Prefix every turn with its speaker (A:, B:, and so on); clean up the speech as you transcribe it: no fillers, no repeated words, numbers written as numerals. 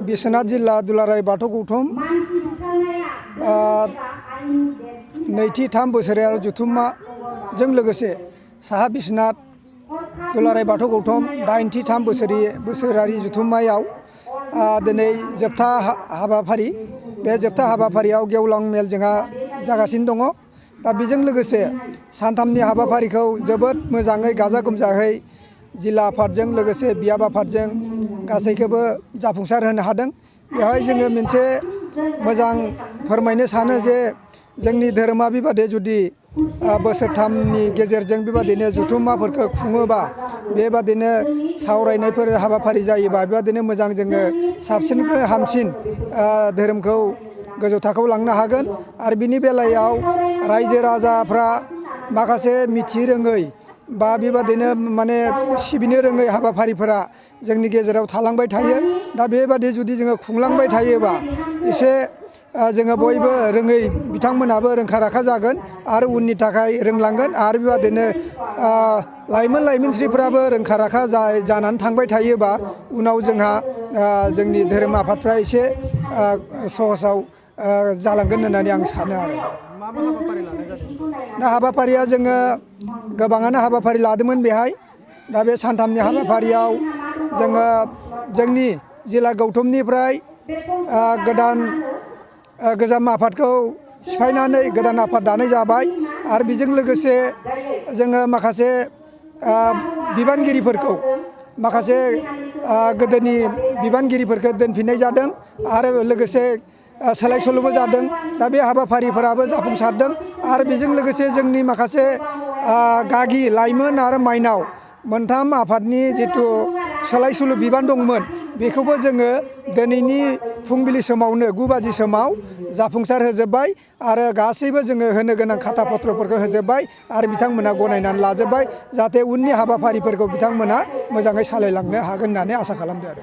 A: बिश्वनाथ जिल्ला दुलाराय बाथौ गौथुम नैथि 3 बोसोरारि जथुम्माजों लोगोसे साहा बिश्वनाथ दुलाराय बाथौ गौथुम 8थि 3 बोसोरारि जथुम्मायाव दिनै जोबथा हाबाफारि बे जोबथा हाबाफारियाव गेवलां मेल जोंहा जागासिनो दङ। दा बेजों लोगोसे सानथामनि हाबाफारिखौ जोबोद मोजाङै गाजा गोमजायै जिल्ला आफादजों लोगोसे बियाब आफादजों गासैखौबो जाफुंसार होनो हादों। बेवहाय जोङो मोनसे मोजां फोरमायनो सानो जे जोंनि धोरोमा बेबादि जुदि बोसोरथामनि गेजेरजों बेबादिनो जथुम्माफोरखौ खुङोबा, बेबादिनो सावरायनायफोर हाबाफारि जायोबा बेबादिनो मोजां जोङो साबसिननिफ्राय हामसिन धोरोमखौ गोजौ थाखोआव लांनो हागोन। आरो बिनि बेलायाव रायजो राजाफ्रा माखासे मिथि रोङै बा बेबादिनो माने सिबिनो रोङै हाबाफारिफोरा जोंनि गेजेराव थालांबाय थायो। दा बेबादि जुदि जोङो खुंलांबाय थायोबा एसे जोङो बयबो रोङै बिथांमोनाबो रोंखा राखा जागोन आरो उननि थाखाय रोंलांगोन। आरो बेबादिनो लाइमोनस्रिफ्राबो रोंखा राखा जानानै थांबाय थायोबा उनाव जोंहा जोंनि धोरोम आफादफ्रा एसे सहसाव जालांगोन होननानै आं सानो आरो।
B: मा हाबाफारि लानाय जादों?
A: दा हाबाफारिया जोङो गोबाङानो हाबाफारि लादोंमोन बेहाय। दा बे सानथामनि हाबाफारियाव जोङो जोंनि जिल्ला गौथुमनिफ्राय गोजाम आफादखौ सिफायनानै गोदान आफाद दानाय जाबाय। आरो बेजों लोगोसे जोङो माखासे बिबानगिरिफोरखौ माखासे गोदोनि बिबानगिरिफोरखौ दोनफिननाय जादों आरो लोगोसे सोलाय सोल'बो जादों। दा बे हाबाफारिफोराबो जाफुंसारदों। आरो बेजों लोगोसे जोंनि माखासे गागि लाइमोन आरो माइनाव मोनथाम आफादनि जिथु सोलाय सोल' बिबान दंमोन, बेखौबो जोङो दिनैनि फुंबिलि समावनो 9 बाजि समाव जाफुंसार होजोब्बाय। आरो गासैबो जोङो होनो गोनां खाथा पत्रफोरखौ होजोब्बाय आरो बिथांमोना गनायनानै लाजोब्बाय, जाहाथे उननि हाबाफारिफोरखौ बिथांमोना मोजाङै सालायलांनो हागोन होननानै आसा खालामदों आरो।